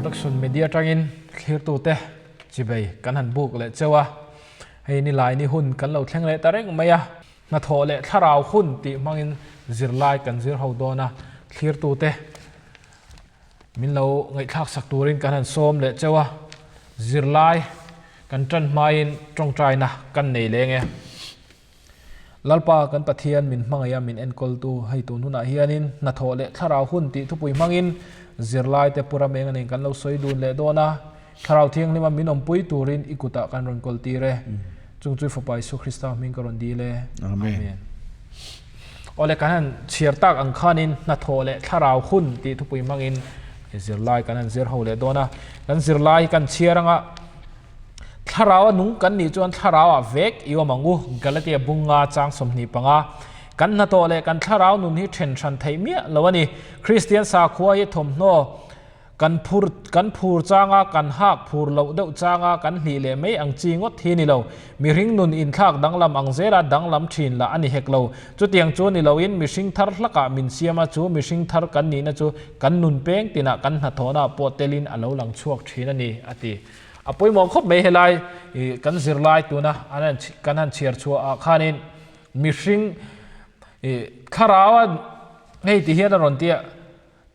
Production Media atangin thlirtute chibei kan han buk leh cheu a, hei nilai ni hun kan lo thleng leh ta reng mai a, hnathawh leh thlarau hun tih hmangin zirlai kan zir ho dawn a, thlirtute min lo ngaihthlak sak turin kan han sawm leh cheu a, zirlai kan tan hmain tawngtaina kan nei leng e. Lalpa kan Pathian min hmangaih a min enkawltu hei tun hunah hianin hnathawh leh thlarau hun tih thupui hmangin zirlaite pu Ramenga nen kan lo sawi dun leh dawn a, Thlarau Thianghlima min awmpui turin i kutah kan rawn kawl tir e. Chung chu i Fapa Isua Krista hming ka rawn dil e. Amen. Awle kan han chhiar tak ang khanin hnathawh leh thlarau hun tih thupui hmangin zirlai kan han zir ho leh dawn a, kan zirlai hi kan chhiar anga, Thlarau a nung kan nih chuan thlarau ah vek i awm ang u, Galatia bunga chang 25. Kan hnathawh leh kan thlarau nun hi then hran theih miah lo a ni. Kristian sakhua hi thawmhnaw kan phur kan phur changa kan hak phur loh deuh changa kan hlih leh mai ang chi ngawt hi ni lo. Mihring nun inthlak danglam ang zela danglam thin lah a ni hek lo. Chutiang chu ni loin mihring thar hlakah min siam a, chu mihring thar kan nihna chu kan nun peng tinah kan hnathawhna pawh telin a lo lang chhuak thin a ni, a ti. A pawimawh khawp mai helai ih kan zirlai tuna an han kan han chhiar chhuah ah khanin mihring ih thlarau a hei ti hian a rawn ti a,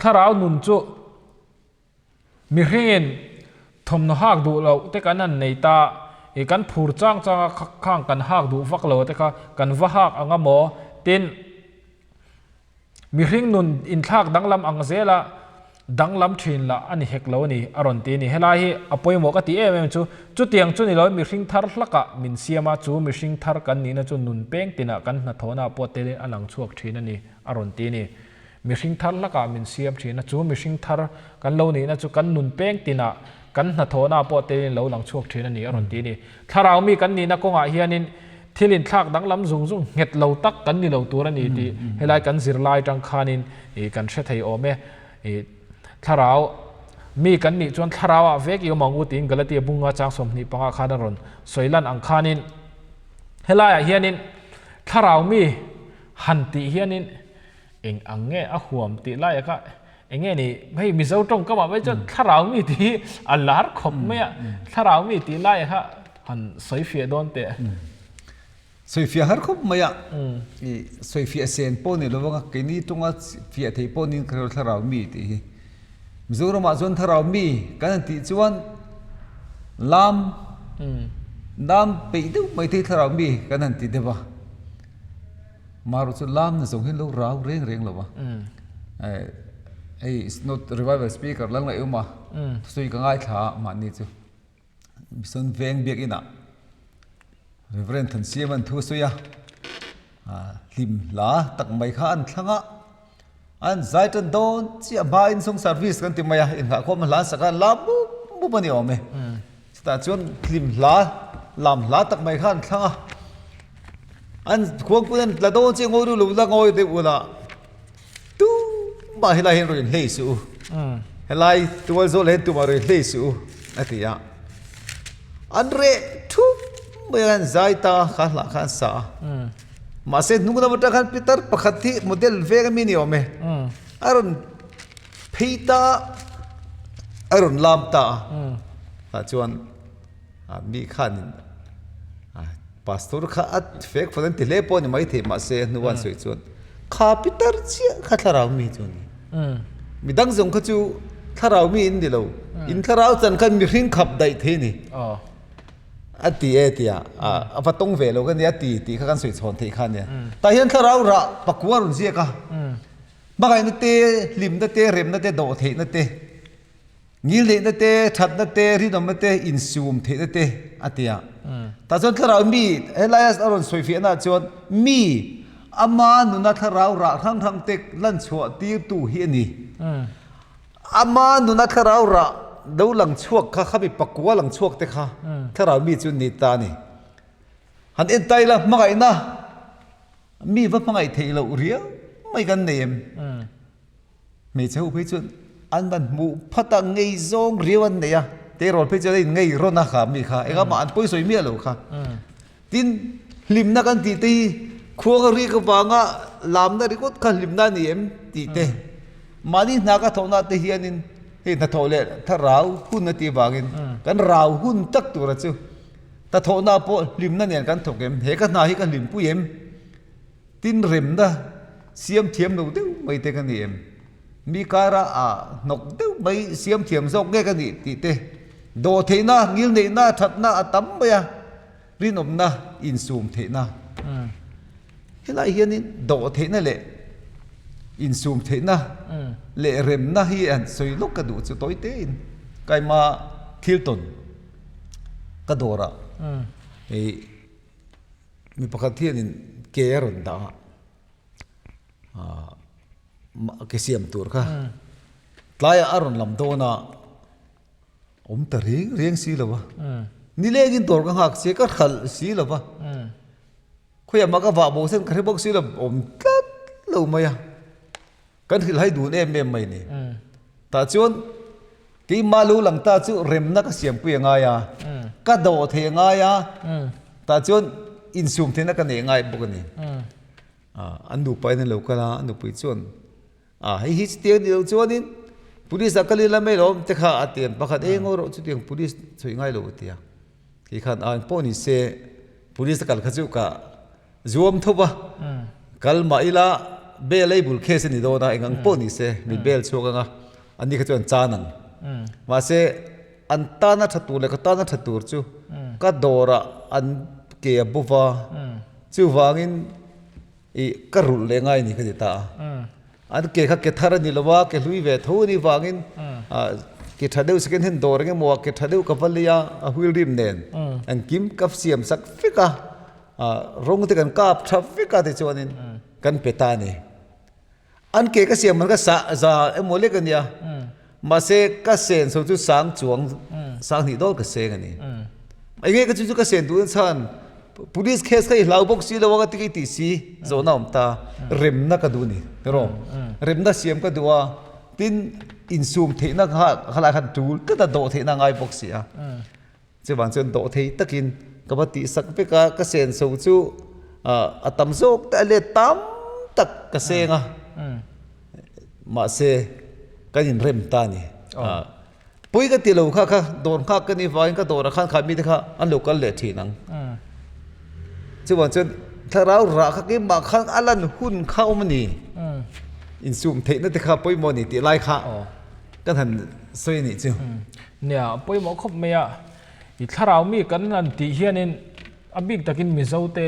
thlarau nun chu mihringin thawmhnaw hak duh loh te kan han nei ta ih kan phur chang chang a khang kan hak duh vak lo te kha kan va hak ang a maw tin Mihring nun inthlak danglam ang zela danglam thin lah a ni hek lo a ni, a rawn ti a ni. Helai hi a pawimawh ka tih em em chu, chutiang chu ni loin mihring thar hlakah min siam a, chu mihring thar kan nihna chu nun peng tinah kan hnathawhnaah pawh telin a lang chhuak thin a ni, a rawn ti a ni. Mihring thar hlakah min siam thin a, chu mihring thar kan lo nihna chu kan nun peng tinah kan hnathawhnaah pawh telin lo lang chhuak thin a ni, a rawn ti a ni. Thlarau mi kan nihna kawngah hianin Thil inthlak danglam zung zung nghet lo tak kan ni lo tur a ni tih helai kan zirlai atang khanin kan hre thei awm e. Thlarau mi kan nih chuan thlarau ah vek i awm ang u tiin Galatia bunga chang 25 khan a rawn sawi lan ang khanin helai ah hianin thlarau mi han tih hianin eng ang nge a huam tih lai ah kha eng nge ni hei Mizo tawngkam ah mai chuan thlarau mi tih hi a lar khawp mai a, thlarau mi tih lai ah kha Han sawi fiah dawn teh. Sawi fiah har khawp mai a, i sawi fiah sen pawh ni lo vang a, keini tawnga fiah thei pawh niin ka hre lo thlarau mi tih hi. Mizoramah chuan thlarau mi kan han tih chuan lam lam peih deuh mai te hi thlarau mi kan han ti deuh a, marawh chu lam na zawng hi an lo rau reng reng lo va. Hei is not revival speaker la ngaih awm a, thusawi ka ngaithla a mahni chu. Mission Veng biakinah Reverend Thansiam an thu a sawi a, hlim hla tak mai kha an thlang a, an zai tan dawn chiah hmain sawng service kan ti mai a, inghah khawm hla an sak a, lam mup mup a ni awm e. Chutah chuan hlim hla, lam hla tak mai kha an thlang a, an khuangpui an la dawn chiah ngawi ru lo la ngawi deuh ula. Tumah helai hian rawn inhlei suh u, helai tual zawlah hian tumah rawn inhlei suh u a ti a. An reh thup mai a, an zai ta a, kha hlah kha an sa a. Mahse hnung lam atang khan pitar pakhat hi model veng ami ni awm e, a rawn phei ta a, a rawn lam ta a. Tah chuan mi khanin Pastor kha a fek fawt an ti hle pawh a ni maithei mahse a hnu an sawi chuan kha pitar chiah kha thlarau mi chu a ni. Mi dang zawng kha chu thlarau mi in ni lo. In thlarau chan khan mihring khap daih thei a ni. A ti e tia a va tawng ve lo ka nia ti tih kha kan sawi chhawn theih kha a nia. Tah hian thlarau rah pakua a rawn ziak a. Hmangaihna te, hlimna te, remna te, dawhtheihna te. Ngilneihna te, thatna te, rinawmna te, insum theihna te a ti a. Tah chuan thlarau mi, helaia a rawn sawifiahna ah chuan mi ama nuna thlarau rah hrang hrang te lan chhuah tirtu hi a ni. Ama nuna thlarau rah lo lang chhuak kha, kha mi pakua lang chhuak te kha thlarau mi chu ni ta a ni. Han en ta ila hmangaihna mi va hmangaih theih loh riau mai kan nei em? Hmeichhe ho phei chuan an van hmuh phat a, ngei zawng riau an nei a, tleirawl phei chuan a in ngei rawn a kha mi kha, eng amah an pawisawi miah lo kha. Tin, hlimna kan tih te hi khuang a rik avanga lamna ringawt kha hlimna a ni em tih te, mahni hna ka thawhna te hianin. Hei hnathawh leh thlarau hun a tih avangin kan rau hun tak tura chu hnathawhna pawh hlimna nen kan thawk em? He ka hna hi ka hlimpui em? Tin remna siam thiam lo deuh mai te ka ni em? Mi kara ah hnawk deuh mai siam thiam zawk nge ka nih tih te dawhtheihna, ngilneihna, thatna a tam mai a. Rinawmna insum theihna. Helai hianin dawh theihna leh insum theihna leh remna hi an sawi lawk ka duh chu tawi tein kaima thil tawn ka dawrah ih mi pakhat hianin ke a rawn dah a ah ke siam tur kha tlaiah a rawn lam dawn a. Awm ta reng reng si lo va. Nilengin dawr ka nghak si a, ka hralh si lo va. Khawiah mah ka vah bo sen ka hre bawk si lo, awm tlat lo mai a. Kan hrilhhai dun em em mai ni. Tah chuan keimah lo lang ta chu remna ka siampui a ngai a, ka dawh thei a ngai a, tah chuan insum theihna ka neih ngai bawk a ni. An nupain an lo kal a, a nupui chuan A hei hi chutiang ni lo chuanin police ah kal ila mai lawm te kha a ti an pakhat eng aw rawh chutiang police chhuih ngai lo a ti a kei khan a engpawh ni se police a kal kha chu ka zuam tho va kal mah ila bail ei bul case a ni dawn a eng ang pawh ni se min bail chhuak anga ani kha chuan chan ang mahse an tana tha tur leh ka tana tha tur chu ka dawrah an ke a bo va chuvangin Ih, ka rulh leh ngai a ni ka ti ta a. An ke kha ke thar a ni lo a, ke hlui ve tho a nih vangin ke tha deuh second hand dawr eng emaw ah ke tha deuh ka va lei a, a wheel rim nen engkim ka siam sak vek a, rawng te kan kap tha vek a tichuanin kan pe ta a ni. An ke ka siam man ka sah za emaw lek a nia, mahse ka sen so chu sang chuang sang hnih dawn ka seng a ni. Enge ka chu chu ka sen duh na chhan police case kha i hlau bawk si lo a ka ti ka i tih si zawhna awm ta, remna ka duh a ni tiraw, remna siam ka duh a, tin insum theihna kha khalai khan tul tlat a dawh theihna a ngai bawk si a. Chuvang chuan dawh thei takin ka va tihsak vek a, ka senso chu a tam zawk te a let tam tak ka seng a, mahse kan inrem ta a ni. Pawi ka ti lo kha kha dawr nghak ka nih vangin ka dawrah khan kha mite kha an lo kal leh thin ang. Chuvang chuan thlarau rah kha keimah khan a lan hun kha awm a ni. Insum theihna te kha pawimawh a ni tih lai kha kan han sawi a nih chu. Nia, a pawimawh khawp mai a, i thlarau mi kan han tih hianin a bik takin Mizote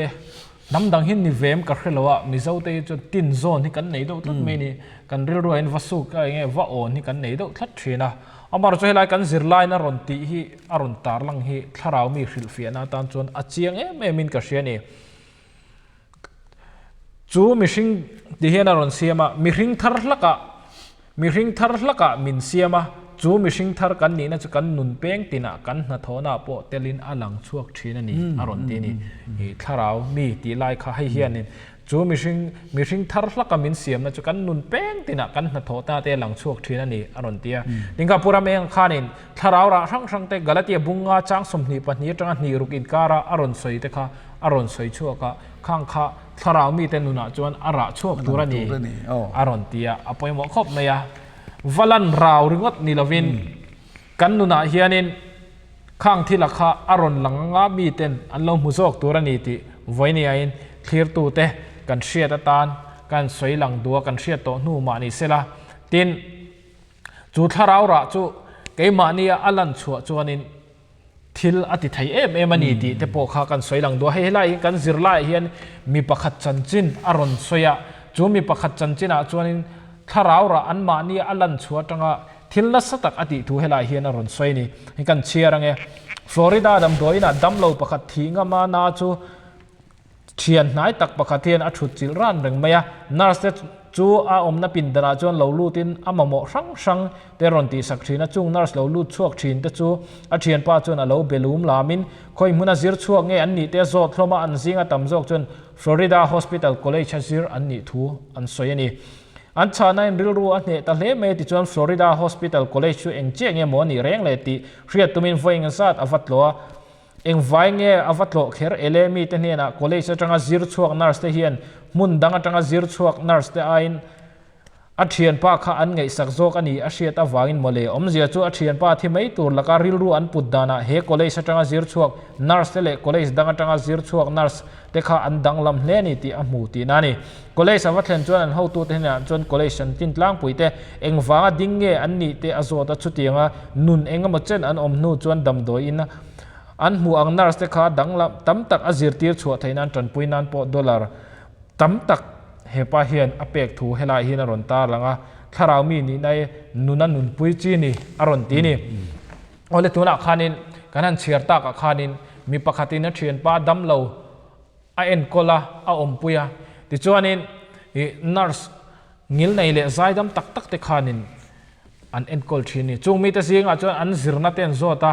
hnam dang hi ni vem ka hre lo a, Mizote hi chuan tin zawn hi kan nei deuh tlat mai a ni, kan rilru ah hian va suk a enge va awn hi kan nei deuh tlat thin a, amaherawhchu helai kan zirlaina rawn tih hi a rawn tarlang hi thlarau mi hrilhfiahna atan chuan a chiang em em in ka hria a ni. Chu mihring ti hian a rawn siam a, mihring thar hlakah, mihring thar hlakah min siam a, chu mihring thar kan nihna chu kan nun peng tinah kan hnathawhnaah pawh telin a lang chhuak thin a ni, a rawn ti a ni. I thlarau mi tih lai kha hei hianin chu mihring, mihring thar hlaka min siamna chu kan nun peng tinah kan hnathawhna te a lang chhuak thin a ni, a rawn ti a. Tingkha Pu Rameng khanin thlarau rah hrang hrang te Galatia bunga chang 22 atanga hnih ruk inkara a rawn sawi te kha a rawn sawi chhuak a, khang kha thlarau mite nunah chuan a rah chhuak tur a ni a rawn ti a, a pawimawh khawp mai a. Va lan rau ringawt ni lovin kan nunah hianin khang thila kha a rawn lang anga miten an lo hmu zawk tur a ni tih vawinia-in thlirtute kan hriat atan kan sawi lang duh a, kan hriat tawh hnu mah ni sela. Tin, chu thlarau rah chu keimahnia a lan chhuah chuanin Thil a ti thei em em a ni tih te pawh kha kan sawi lang duh a. Hei helaiah hian kan zirlaiah hian mi pakhat chanchin a rawn sawi a, chu mi pakhat chanchinah chuanin thlarau rah anmahni a lan chhuah atanga thil nasa tak a tih thu helaiah hian a rawn sawi a ni. Hei kan chhiar ange. Florida damdawiinah damlo pakhat thih ngama na chu Thian hnai tak pakhat hian a thut chilh ran reng mai a, nurse te chu a awmna pindanah chuan lo lutin a mamawh hrang hrang te rawn tihsak thin a, chung nurse lo lut chhuak thin te chu a thianpa chuan a lo be lum lamin khawi hmuna zir chhuak nge an nih te a zawt hlawm a, an zinga tam zawk chuan Florida Hospital College a zir an nih thu an sawi a ni. An chhahna in rilru a hneh ta hle mai a tichuan Florida Hospital College chu eng chiah nge maw a nih reng le tih hriat tumin vawi engzat a va tlawh a, Engvai nge a va tlawh kher ele mite hnenah college atanga zir chhuak nurse te hian hmun dang atanga zir chhuak nurse te aiin A thianpa kha an ngaihsak zawk a ni a hriat avangin mawle awmzia chu a thianpa thi mai tur laka rilru an put danah he college atanga zir chhuak nurse te leh college dang atanga zir chhuak nurse te kha an danglam hle a ni tih a hmu tihna a ni. College a va thlen chuan an hotute hnenah chuan college an tin tlangpui te engvanga ding nge an nih te a zawt a, chutianga nun engemaw chen an awm hnu chuan damdawiin an hmuh ang nurse te kha danglam tam tak a zirtir chhuah theih nan tanpui nan pawh dollar tam tak hepa hian a pek thu helai hian a rawn tarlang a, thlarau mi nihna i nuna nunpui chi ni a rawn ti ni. Awle tunah khanin kan han chhiar takah khanin mi pakhatin a thianpa damlo a enkawl a, a awmpui a. Tichuanin ih nurse ngilnei leh zaidam tak tak te khanin an enkawl thin a ni. Chung mite zingah chuan an zirna te an zawt a,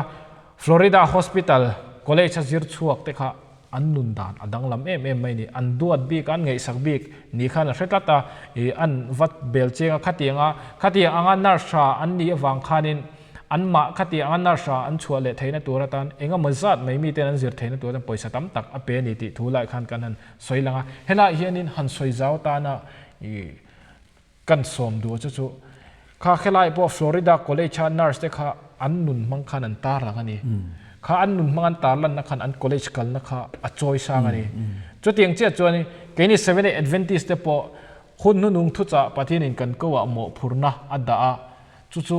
Florida Hospital College a zir chhuak te kha an nun dan a danglam em em mai a ni. An duat bik a, an ngaihsak bik ni khan a hre tlat a, ih an vat bel cheng a, khatianga khatiang anga nurse tha an nih avang khanin Anmah khati anga nurse a an chhuah leh theihna tur atan eng emaw zat mai miten an zir theihna tur atan pawisa tam tak a pe a ni tih thu lai khan kan han sawi lang a. Helaiah hianin han sawi zau tana ih kan sawm duh chu chu kha helai pawh Florida College a nurse te kha an nun hmang khan an tar lang a ni. Kha an nun hmang an tar lanna khan an college kalna kha a chawi sang a ni. Chutiang chiah chuan keini Seventh-day Adventist te pawh hun hnunung thuchah Pathianin kan ko ah mawhphurhna a dah a, Chu chu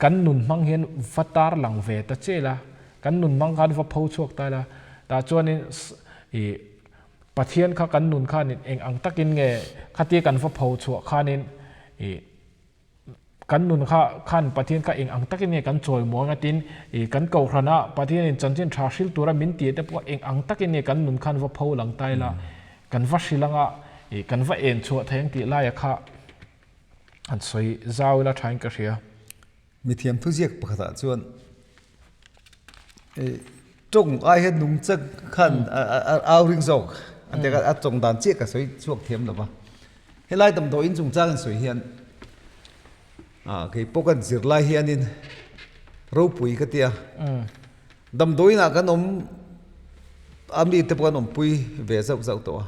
kan nun hmang hian va tar lang ve ta che la, kan nun hmang khan va pho chhuak ta ila, tah chuanin ih Pathian kha kan nun khanin eng ang takin nge khatia kan va pho chhuah khanin ih kan nun kha khan Pathian kha eng ang takin nge kan chawi muang a tin ih kan kohhrana Pathianin chanchin tha hril tura min tih te pawh eng ang takin nge kan nun khan va pho lang ta ila, kan va hrilh anga ih kan va en chhuah thei ang tih laia kha An sawi zau ila thain ka hria. Mithiam thuziak pakhatah chuan tawng ai hian nung chak khan a au ring zawk an ti a, a tawng dan chiah ka sawi chhuak thiam lo va. Helai damdawiin chungchang an sawi hian kei pawh kan zirlai hianin ropui ka tia damdawiinah kan awm a mite pawh kan awmpui ve zauh zauh tawh a.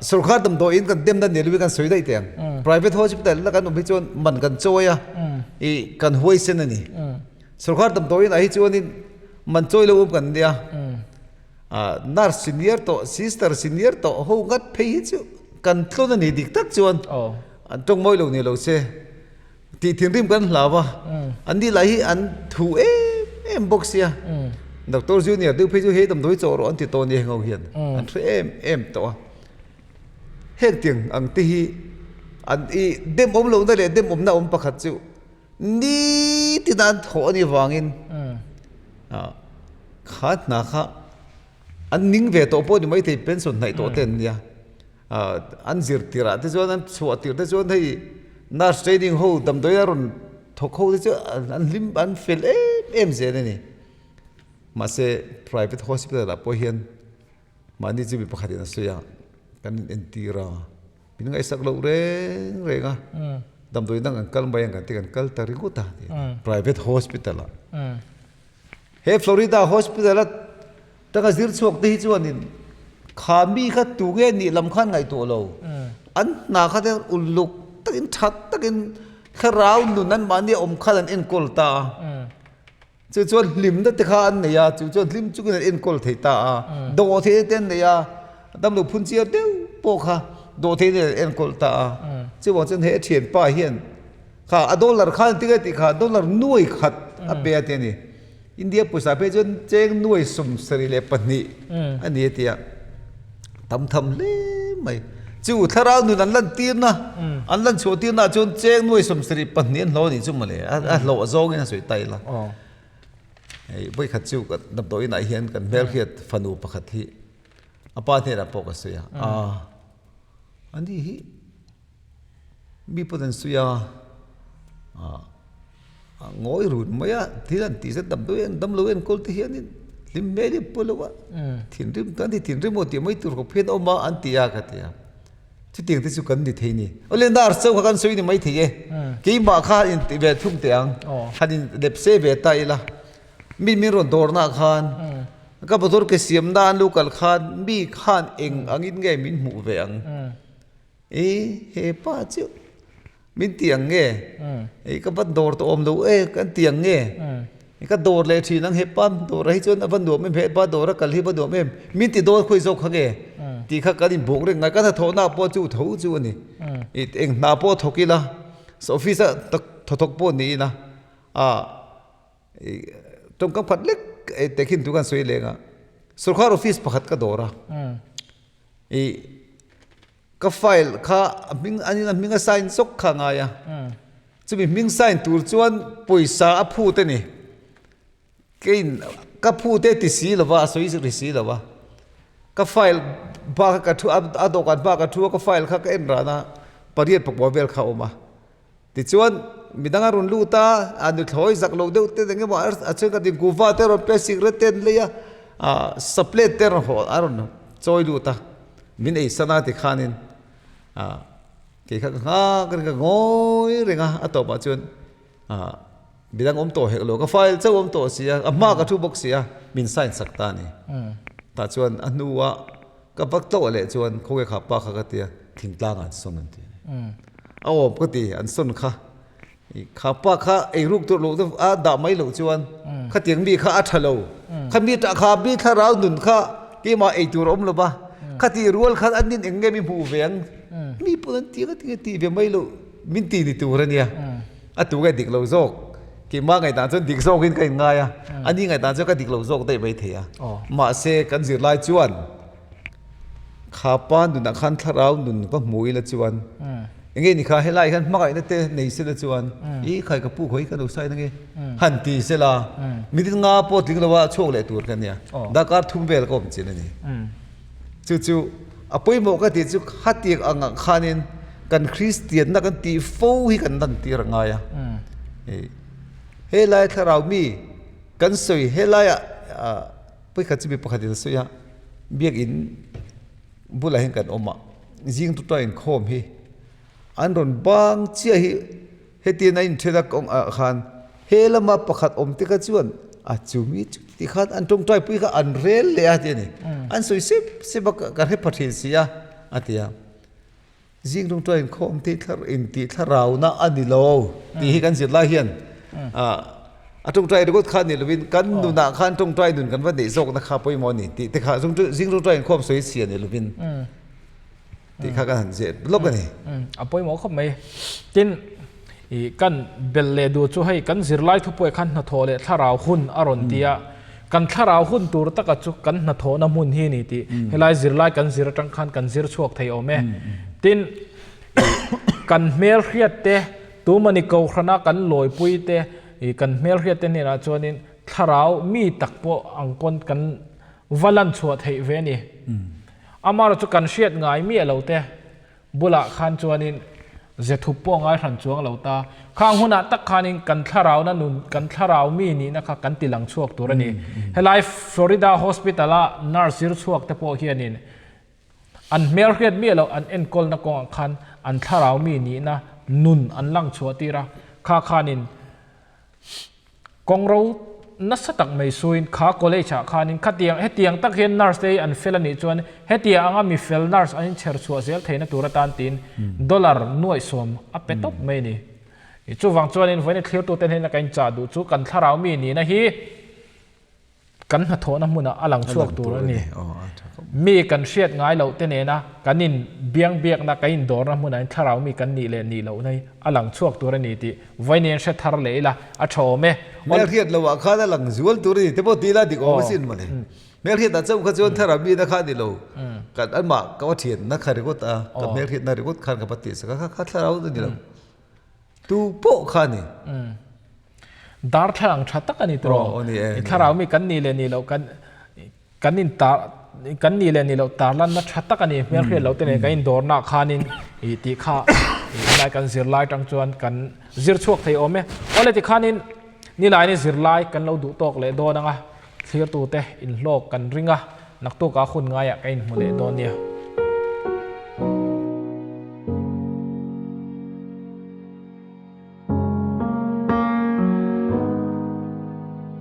Sorkar damdawiin kan demna ni loin kan sawi daih teh ang. Private hospital la kan awm hi chuan man kan chawi a, i kan huaisen a ni. Sorkar damdawiin ah hi chuanin man chawi lo awm kan nia. Nurse senior tawh, sister senior tawh ho ngat phei hi chu kan tlawn a ni dik tak chuan an tawng mawi lo ni lo se. Tih thinrim kan hlau a, an ni lah hi an thu em em bawk sia. Doctor Junior deuh phei chu hei damdawi chawh rawh an ti tawh nia hengho hian an hre em em tawh a. Heng tiang ang te hi an i dem awm lohna leh dem awmna awm pakhat chu nitin an thawh a nih vangin kha hna kha an ning ve tawh pawh ni maithei pension hnaih tawh te an nia. An zir tirh ah te chuan an chhuah tirh te chuan hei nurse training ho damdawi a rawn thawk ho te chu an hlim an fel em em zel a ni. Mahse private hospital ah pawh hian mahni chu mi pakhat in a sawi a kan in entir a min ngaihsak loh reng reng a damdawi dang kan kal mai ang kan ti kan kal ta ringawt a private hospital ah. He Florida hospital a Tanga zir chhuak te hi chuanin kha mi kha tu nge nih lam khan ngaihtuah lo. An hna kha te uluk takin tha takin thlarau nun an mahni awm khan an enkawl ta a. Chu chuan hlimna te kha an nei a, chu chuan hlim chungin an enkawl thei ta a. Dawhtheihna te an nei a, damlo phun chiar deuh pawh kha dawhtheihna an enkawl ta a. Chuvang chuan he thianpa hian kha a dollar khan tinge tih kha dollar nuai khat a pe a ti a ni. India pawisa phei chuan cheng nuai 72 a ni a ti a, tam tham hle mai. Chu thlarau nun an lantirna, an lan chhuah tirna ah chuan cheng nuai 72 an hlawh a nih chu mawle, a hlawh zawngin a sawi ta ila. Hei vawikhat chu damdawi inah hian kan hmelhriat fanu pakhat hi a pa hnenah pawh ka sawi a, ani hi Mi pawn an sawi a, a ngawi run mai a, thil an tih zet damdawi an damlo enkawl te hianin hlim hmel hi a pu lo a, thinrim kan ti thinrim aw tih mai tur khawp hian a awm a an ti a ka ti a, chutiang te chu kan ni thei ni. Awle nurse chauh kha kan sawi ni mai thei e, keimah kha han inti ve thung teh ang, han in lepse ve ta ila, mi min rawn dawrna ah khan ka motor ke siamna an lo kal khan mi khan eng angin nge min hmuh ve ang. E he pa chu. Min ti ang nge? Ei ka va dawr tawh awm lo e kan ti ang nge? Ka dawr leh thin ang hepa dawrah hi chuan a va nuam em hepa dawra kal hi a va nuam em? Min ti dawn khawi zawk kha nge? Tih kha kan inbuk reng ngai ka hnathawhna pawh chu tho chu a ni. Eng hna pawh thawk ila office a thawthawk pawh ni ila ah tawngkam khat lek tehkhin tur khan sawi leng a sorkar office pakhat ka dawr a ih Ka file kha a hming an in a hming a sign zawk kha a ngai a, chumi hming sign tur chuan pawisa a phut a ni. Keiin ka phut e ti si lova a sawi ri si lova, ka file hma kha ka thu a a dawhkan hma ka thu a ka file kha ka en ran a pariat pakua vel kha a awm a. Tichuan midang a rawn lut a, a nuthlawi zak lo deuh te eng emaw a chhungkhat in kuhva te a rawn pe a, cigarette te an lei a, ah saplet te a rawn haw a rawn chawi lut a, min ei san a tikhanin ah kei kha ka nghak reng a, ka ngawi reng a, a tawpah chuan ah midang awm tawh hek lo, ka file chauh awm tawh si a, a hma ka thu bawk si a, min sign sak ta a ni. Tah chuan a hnuah. Ka vak tawh leh chuan khawnge kha pa kha ka tia thingtlang an sawn an ti a ni. A awm ka ti an sawn kha kha pa kha eiruk tur loh deuh a dah mai loh chuan khatiang mi kha a tha lo. Kha mi tah kha mi thlarau nun kha keimah ei tur a awm lo va, khati rual khan an nin eng nge mi hmuh ve ang mi pawn an ti ang a ti ve mai loh min ti ni tur a nia. A tu nge dik lo zawk keimah ngaihdan chuan dik zawkin ka inngai a, a ni ngaihdan chuan ka dik lo zawk daih mai thei a. Mahse kan zirlai chuan kha pa nunah khan thlarau nun va hmu ila chuan enge ni kha helai hian hmangaihna te nei sela chuan i khai ka pu khawi ka lo sign ange han ti sela minute nga pawh tling lo a chhuak leh tur ka nia darkar thum vel ka awm chin a ni. Chu chu a pawimawh ka tih chu khatiang angah khanin kan Kristianna kan tih fo hi kan lantir a ngai a. Helai thlarau mi kan sawi helaiah pakhat chu mi pakhatin a sawi a, biakin bulah hian kan awm a, zing tuta inkhawm hi an rawn bang chiah hi Hetiang a inthen a kawng ah khan he lama pakhat awm te kha chuan a chu mi chu ti khan an tawngtai pui kha an rel leh a ti a ni. An sawi sep sep a ka hre pha thin si a a ti a. Zing tawngtai inkhawm te thlar intih thlarauna a ni lo tih hi kan zir lai hian a tawngtai ringawt kha ni lovin kan nunah khan tawngtai nun kan va neih zawkna kha pawimawh a ni tih te kha zing tawngtai inkhawm sawi chhia ni lovin. Tih kha kan han zeh lawk a ni. A pawimawh khawp mai. Tin, i kan belh leh duh chu hei kan zirlai thupuai khan hnathawh leh thlarau hun a rawn ti a, kan thlarau hun tur taka chu kan hnathawhna hmun hi a ni tih helai zirlai kan zir atang khan kan zir chhuak thei awm e. Tin, i kan hmelhriat te, tumani kohhrana kan lawipui te, i kan hmelhriat te hnenah chuanin thlarau mi tak pawh ang pawn kan va lan chhuah theih ve a ni. Amaherawhchu chu kan hriat ngai miah lo te bulah khan chuanin ze thup pawh ngai hran chuang lo ta. Khang hunah tak khanin kan thlarauna nun, kan thlarau mi nihna kha kan ti lang chhuak tur a ni. Helai Florida Hospital a nurse zir chhuak te pawh hianin an hmelhriat miah loh an enkawlna kawngah khan an thlarau mi nihna nun an lang chhuah tir a. Kha khanin Kawngro nasa tak mai suin kha college ah khanin khatiang hetiang tak hian nurse te hi an fel anih chuan hetiang anga mi fel nurse an inchher chhuah zel theihna tur atan tiin dollar nuaihsawm a pe tawp mai a ni. Chuvang chuanin vawiin thlirtute hnena ka inchah duh chu kan thlarau mi nihna hi Kan hnathawhna hmunah a lang chhuak tur a ni. Mi kan hriat ngai loh te nena kan in biang biakna, kan in dawrna hmunah hian thlarau mi kan nih leh nih lohna hi a lang chhuak tur a ni tih vawiin hre thar leh ila a tha awm e. Hmelhriat loh ah khan a lang zual tur a ni te pawh ti ila dik awm asin mawle. Hmelhriat ah chauh kha chuan thlarau mi na kha a ni lo. Kan anmah ka va thianna kha ringawt a, ka hmelhriatna ringawt khan ka va tih sak a, kha kha thlarau a ni lo. Tu pawh kha a ni. Darthlalang tha tak a ni tawh. Aw ni e. Thlarau mi kan nih leh nih loh kan kan in tar kan nih leh nih loh tarlanna tha tak a ni. Hmelhriat loh te nen kan indawrna khanin i tih kha helai kan zirlai tang chuan kan zir chhuak thei awm e. Awle tikhanin nilaini zirlai kan lo duh tawk leh dawn anga thlirtute inhlawk kan ring a, naktukah hun ngaiah ka inhmu leh dawn nia.